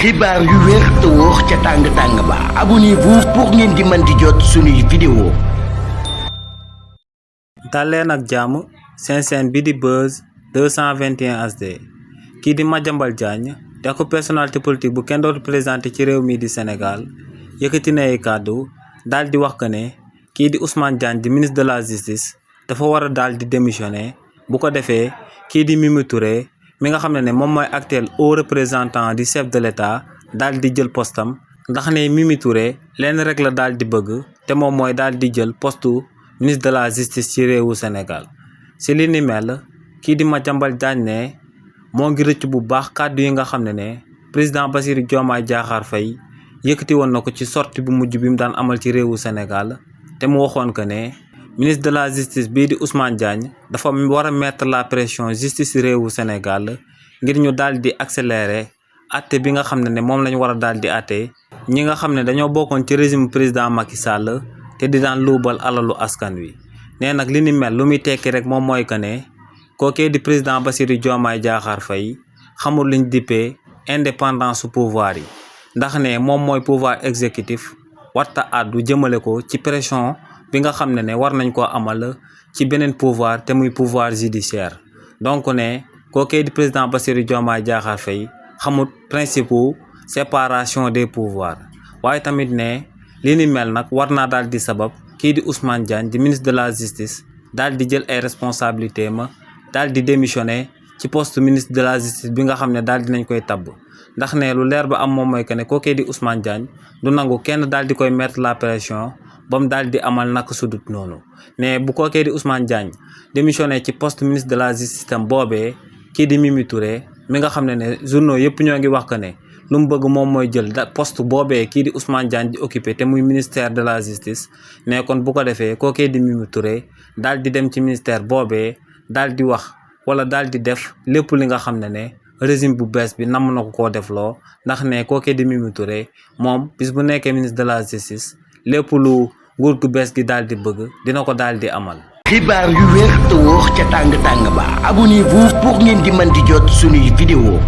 xibaar yu wér te wóor ca tàng ba abonnez-vous pour ngeen di mën di jot suñuy vidéo. daleen ak jàmm seen chaîne bi di Buzz 221 HD kii di Madiambal Diagne te ko personnalité politique bu kenn dootu présenté ci réew mi di Sénégal yëkkati na ay kàddu daal di wax que ne kii di Ousmane Diagne di ministre de la justice dafa war a daal di démissionner bu ko defee kii di Mimi Touré mi nga xam ne moom mooy actuel haut représentant du chef de l'État daal di jël postam ndax ne Mimi Touré lenn rek la daal di bëgg te moom mooy daal di jël postu ministre de la justice ci réewu Sénégal si li ni mel kii di Madiambal Diagne ne moo ngi rëcc bu baax kàddu yi nga xam ne président Bassirou Diomaye Diakhar Faye yëkkati woon na ko ci sortie bu mujj bi mu daan amal ci réewu Sénégal te mu waxoon que ne ministre de la justice bii di Ousmane Diagne dafa war a mettre la pression justice réewu Sénégal ngir ñu daal di accélérer atte bi nga xam ne moom la ñu war a daal di atte ñi nga xam ne dañoo bokkoon ci régime président Macky Sall te di daan luubal alalu askan wi. nee nag li ni mel lu muy tekki rek moom mooy que ne kookee di président Bassirou Diomaye Diakhar Faye xamul liñ dippee indépendance su pouvoir yi ndax ne moom mooy pouvoir exécutif warta àddu jëmale ko ci pression bi nga xam ne war nañ koo amal ci beneen pouvoir te muy pouvoir judiciaire. donc ne kookee di président Bassirou Diomaye Diakhar Faye xamut principe séparation des pouvoirs waaye tamit ne li ni mel nag war naa daal di sabab kii di Ousmane Diagne di ministre de la justice daal di jël ay responsabilités ma daal di démissionner ci poste ministre de la justice bi nga xam ne daal dinañ koy tabb ndax ne lu leer ba am moom mooy que ne kookee di Ousmane Diagne du nangu kenn daal di koy mettre la pression ba mu daal di amal naka sudut noonu ne bu kookee di Ousmane Diagne démissionné ci poste ministre de la justice tam boobee kii di Mimi Touré mi nga xam ne journaux yëpp ñoo ngi wax que ne lu mu bëgg moom mooy jël poste boobee kii di Ousmane Diagne di occupé te muy ministère de la justice ne kon bu ko defee kookee di Mimi Touré daal di dem ci ministère boobee daal di wax wala daal di def lépp li nga xam ne régime bu bees bi namm na ko koo def loo ndax ne kookee di Mimi Touré moom bis bu nekkee ministre de la justice lépp lu nguur gu bees gi daal di bëgg dina ko daal di amal. xibaar yu wér te wóor ca tàng ba abonnez-vous pour ngeen di mën di jot suñuy vidéo.